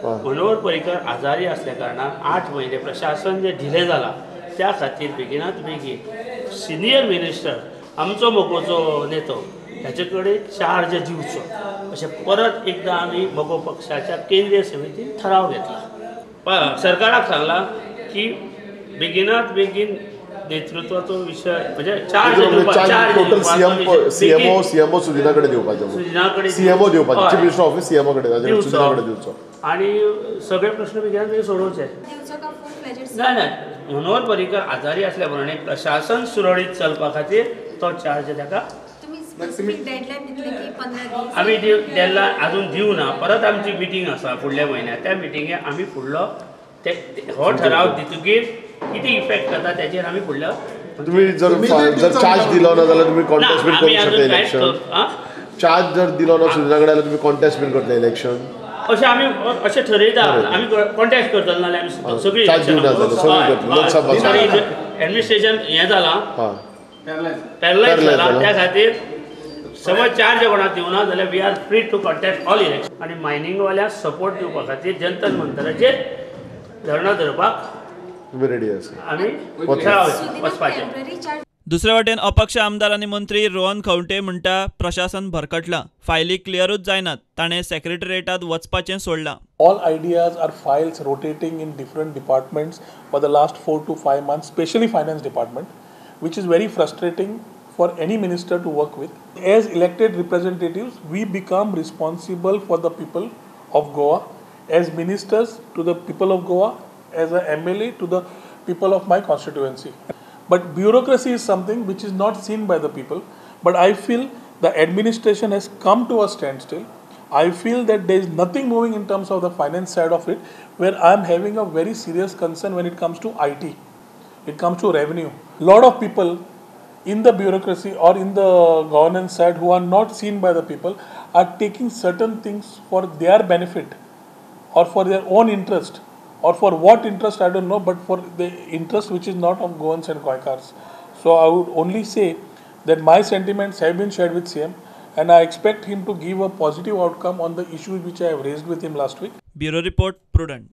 मनोहर पर्रीकर आजारी असल्या कारणान 8 म्हयने प्रशासन जे डिले जाला त्या खातीर बेगिनात बेगीन सिनियर मिनिस्टर आमचो मगोचो नेतो ह्याचे कडेन चार्ज दिवचो अशें परत एकदां आमी मगो पक्षाच्या केंद्रीय समितीन ठराव घेतला. सरकाराक सांगलां की बेगिनात बेगीन नेतृत्वाचो विशय म्हणजे चार्ज टोटल सीएमओ सुदिना कडेन दिवपाचो, सीएमओ दिवपाचो, चीफ मिनिस्टर ऑफिस सीएमओ कडेन सुदिना कडेन दिवचो आनी सगळे प्रश्न बेगिनात बेगीन सोडोवचे. ना ना, मनोहर पर्रीकर आजारी असल्या प्रमाणे प्रशासन सुरळीत चलपा खातीर तो चार्ज ताका आमी डेडलायन अजून दिवना. परत आमची मिटींग आसा फुडल्या म्हयन्याक, त्या मिटिंगेक आमी फुडलो ते हो ठराव दितकीर कितें इफेक्ट जाता तेचेर आमी फुडलो. तुमी जर चार्ज दिलो ना जाल्यार तुमी कॉन्टेस्ट बीन करूंक शकता इलेक्शन. चार्ज जर दिलो ना सुदिना कडेन जाल्यार तुमी कॉन्टेस्ट बीन करतले इलेक्शन. अशें आमी अशें ठरयता, आमी कॉन्टेस्ट करतले नाल्यार आमी सगळीं एडमिनिस्ट्रेशन हें जालां, पॅरलायज जालां, त्या खातीर समज चार्ज कोणाक दिवना जाल्यार we are free to contest all election. आनी मायनिंगवाल्यांक सपोर्ट दिवपा खातीर जंतर मंतराचेर धरणां धरपाक रेडी आसा आमी वचपाचें. दुसरे वटेन अपक्ष आमदार आनी मंत्री रोहन खंवटे म्हणटा प्रशासन भरकटलां, फायली क्लियरूच जायनात, ताणें सेक्रेटरिएटात वचपाचें सोडलां. All ideas are files rotating in different departments for the last 4 to 5 months, specially finance department, which is very frustrating for any minister to work with. As elected representatives, we become responsible for the people of Goa, as ministers to the people of Goa, as a MLA to the people of my constituency. But bureaucracy is something which is not seen by the people. But I feel the administration has come to a standstill. I feel that there is nothing moving in terms of the finance side of it, where I am having a very serious concern when it comes to IT. It comes to revenue. Lot of people in the bureaucracy or in the governance side who are not seen by the people are taking certain things for their benefit or for their own interest or for what interest I don't know, but for the interest which is not of Goans and Goikars. So I would only say that my sentiments have been shared with CM and I expect him to give a positive outcome on the issues which I have raised with him last week. Bureau Report, Prudent.